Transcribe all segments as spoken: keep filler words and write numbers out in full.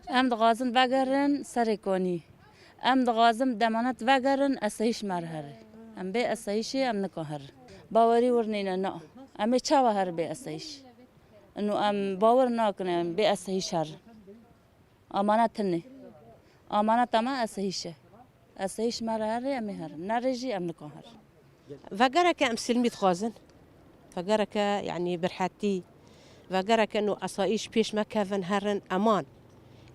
Em dixwazin vegerin Serê Kanî. Em dixwazin demanet vegerin esayîş me re here. Em bê esayîşê em nikan herin. Bawerî wir nîne na. Em ê çawa herin bê esayîş? Ino em bawer nakin em bê esayîş herin. Amanet tune. Amaneta me esayîş e. Esayîş me re here em ê herin. Nerê jî em nikan herin. Vegereke em silmî dixwazin. Vegereke, yanî, bi rehetî. Vegereke no esayîş pêş me kevin herin eman.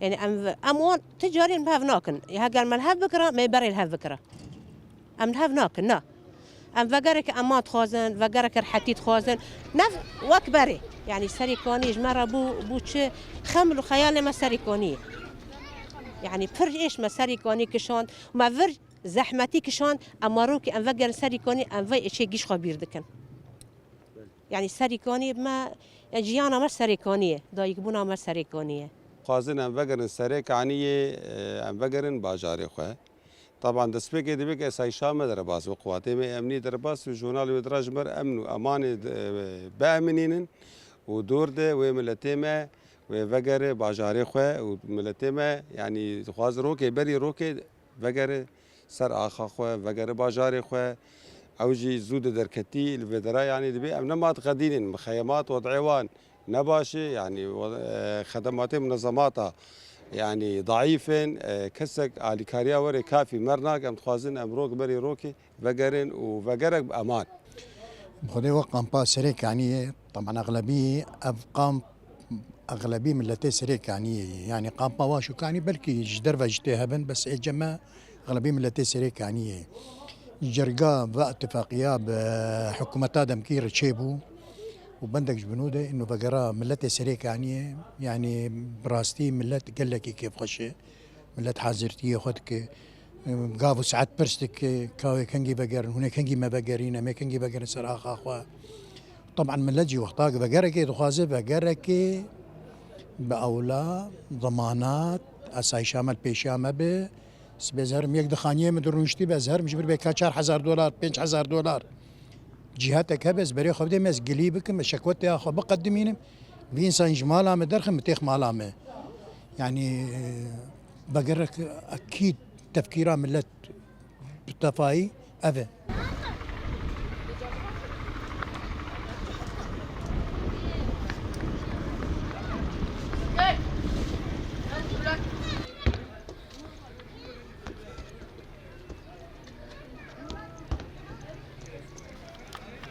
Yanî em, em wan ti carên bi hev nakin. Heger me li hev bikira, me berê li hev bikira. Em li hev nakin, na. Em vegereke eman dixwazin, vegereke rehetî dixwazin. Nev wek berê. Yanî Serê Kanî ji me re bû, bû çi xeml û xeyalê me Serê Kanî ye. Yanî pir êş me Serê Kanî kişand. Me vir zehmetî kişand, em marokê em vegerin Serê Kanî, em vê êşê gîş xwe bîr dikin. Yanî Serê Kanî me, ya jiyana me Serê Kanî ye, dayikbûna me Serê Kanî ye. Xwazin em vegerin Serê Kaniyê, e, em vegerin bajarê xwe. Taban destpêkê divê ke esayîşa me derbas bi, quwatê me emnî derbas û jûnal wê dira ji me re emn û emanê de, e, biemînînin û dor de wê miletê me wê vegere bajarê xwe û miletê me, yanî dixwaz rokê berî rokê vegere ser axa xwe, vegere bajarê xwe. Ew jî zû de derketî li vê dera, yanî dibê em nema diqedînin, mixeyemat, wed'ê wan ne baş e, yanî, e, xedematê munezemata, yanî, daîf in, e, kesek alîkariya werê kafî me re nake, em dixwazin em rok berî rokê vegerin û vegerek bi eman. Bi Xwedê wek kampa Serê Kaniyê, taban exlebî ev kamp, exlebî miletê Serê Kaniyê ye. Yanî kampa Waş û Kanî belkî ji derve jî tê hebin, bes ê cem me exlebî miletê Serê Kaniyê ye. Cerga ve îtifaqiya bi hikûmeta demkî re çêbû û bendek ji binû de ino vegera miletê Serê Kaniyê, yanî bi rastî milet gelekî kêfxweş e. Milet hazirtiyê xwe dike. Gav û saet pirs dike, ka wê kengî vegerin, hûn ê kengî me vegerîn, em ê kengî vegerin ser axa xwe. Taban milet jî wexta vegerekê dixwaze, vegerekê bi ewla, zemanat, esayîşa me li pêşiya me be. Sibê ez herim yek di xaniyê min dirûniştî be, ez herim ji vir bê ka çar hezar dolar, pênc hezar dolar. Cîhatek hebe ez berê xwe bidêm, ez gilî bikim, ez şekwetê xwe biqedimînim. Vî însan ji mala me derxin, min têx mala me. Yanî, e, vegerek ekîd tefkîra milet bi tefayî ev e.